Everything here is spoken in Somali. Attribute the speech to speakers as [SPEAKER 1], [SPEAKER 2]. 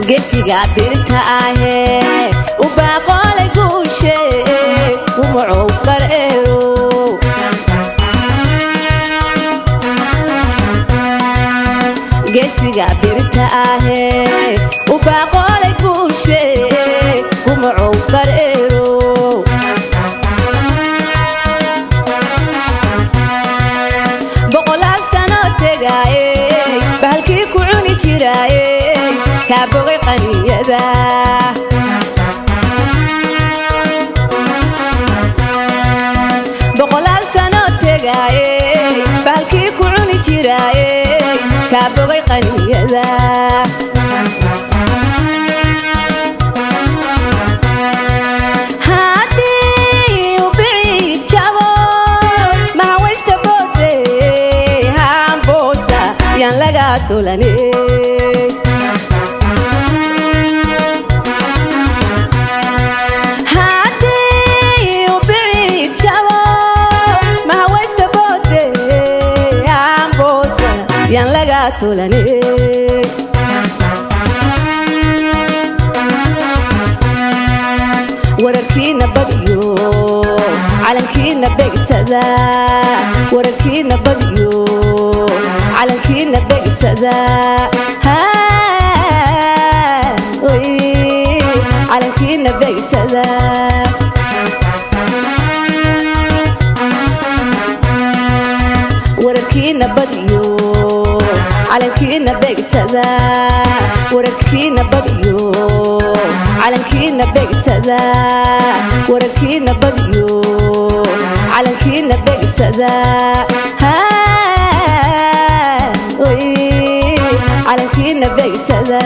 [SPEAKER 1] Gesiga birta ahe u baaqolay guushe, gumucow bareero. Gesiga birta ahe u baaqolay guushe, gumucow bareero. Boqolaal sano tegaaye, bahalkii ku cuni jiraaye, kaa bogay qaniyada. Boqolaal sano tegaaye, bahalkii ku cuni jiraaye, kaa bogay qaniyada. Haddii uu biciid jabo, mahawaysta boode hamboosa yaan laga tulanay. Haddii uu biciid jabo, mahawaysta boode hamboosa yaan laga tulanay. Wararkiina badiyo, calankiina begsada. Wararkiina badiyo, calankiina begsada. Oy, calankiina begsada. Wararkiina badiyo, calankiina begsada. Wararkiina badiyo, calankiina begsada. Wararkiina badiyo, calankiina begsada. Oy, calankiina begsada.